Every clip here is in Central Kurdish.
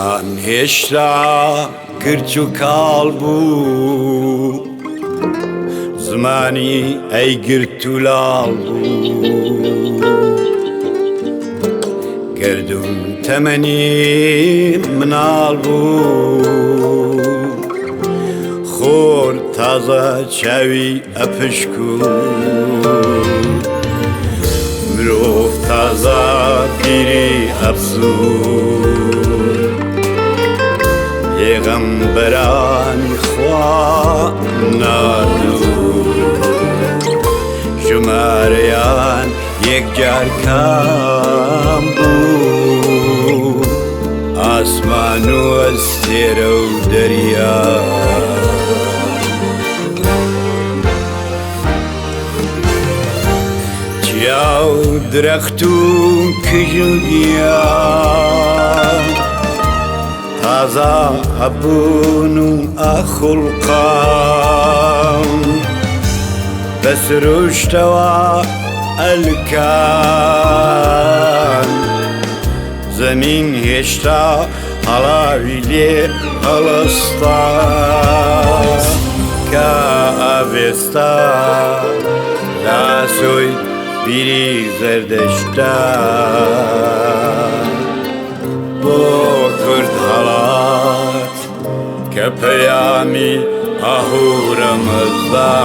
جیهان هێشتا کرچ و کاڵ بوو، زمانی ئەیگرت و لاڵ بوو. گەردوون تەمەنی مناڵ بوو، خۆر تازە چاوی ئەپشکوو، مرۆڤ تازە بیری ئەبزوو. پێغەمبەرانی خوا ناردوو، ژمارەیان یەکجار کام بوو. ئاسمان و ئەستێرە و دەریا، چیا و درەخت و کژ و گیا، تازە هەبوون و ئەخوڵقان، بە سروشتەوە ئەلکان. زەمین هێشتا هەڵاوی لێ هەڵەستا، کە ئاڤێستا لاسۆی بیری زەردەشتا بۆ کورد هەڵات، کە پەیامی ئاهورەمەزدا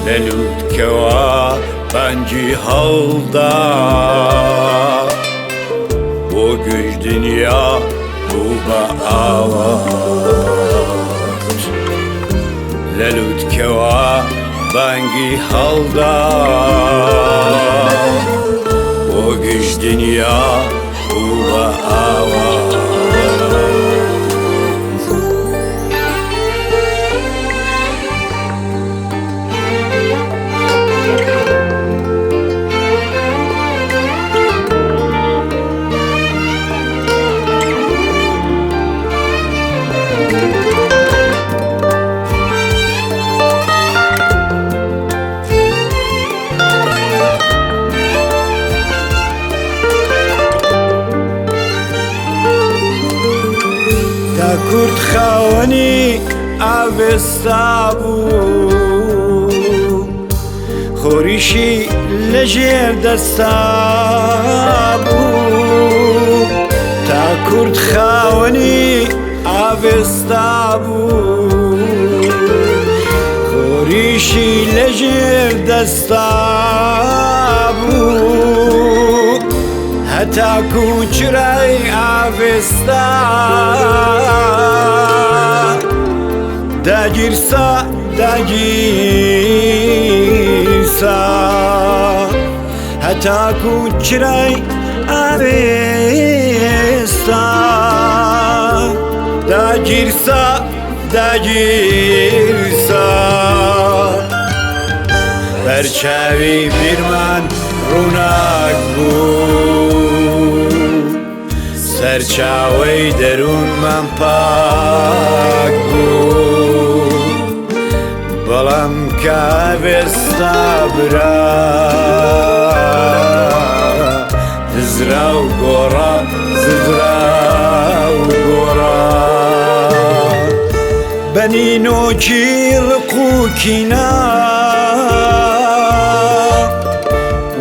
لە لووتکەوە بانگی هەڵدا، بۆ گشت دنیا بوو بە ئاوات. لە لووتکەوە بانگی هەڵدا، بۆ گشت دنیا بوو بە ئاوات. تا کورد خاوەنی ئاڤێستا بوو، خۆریشی لەژێر دەستا بوو. تا کورد خاوەنی ئاڤێستا بوو، خۆریشی لەژێر دەستا بوو. هەتاکو چرای ئاڤێستا داگیرسا، داگیرسا. هەتاکو چرای ئاوێستا داگیرسا، داگیرسا. بەرچاوی بیرمان ڕووناک بوو، سەرچاوەی دەروونمان پاک بوو. بەڵام کاوێستا برا دزرا و گۆڕا، ززرا و گۆڕا، بەنینۆکی ڕق و کینا،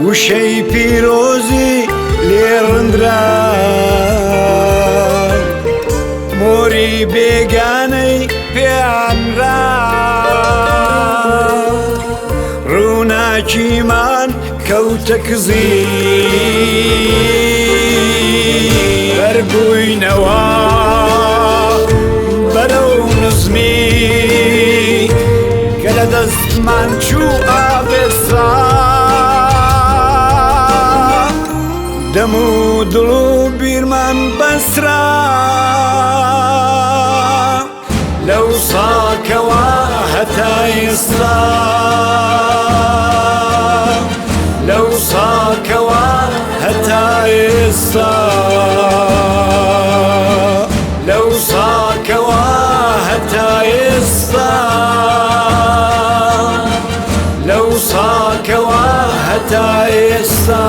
وشەی پیرۆزی لێڕندرا، مۆری بێگانەی پێیانرا. ڕووناکیمان کەوتە کزی، بەربووینەوە بەرەو نزمی، کە لە دەستمان چوو ئاوێسا. دەم و دڵ و بیرمان بەسرا، لەو ساکەوە هەتا ئێستا، لەو ساکەوە هەتا ئێستا، لەو ساکەوە هەتا ئێستا، لەو ساکەوە هەتا ئێستا.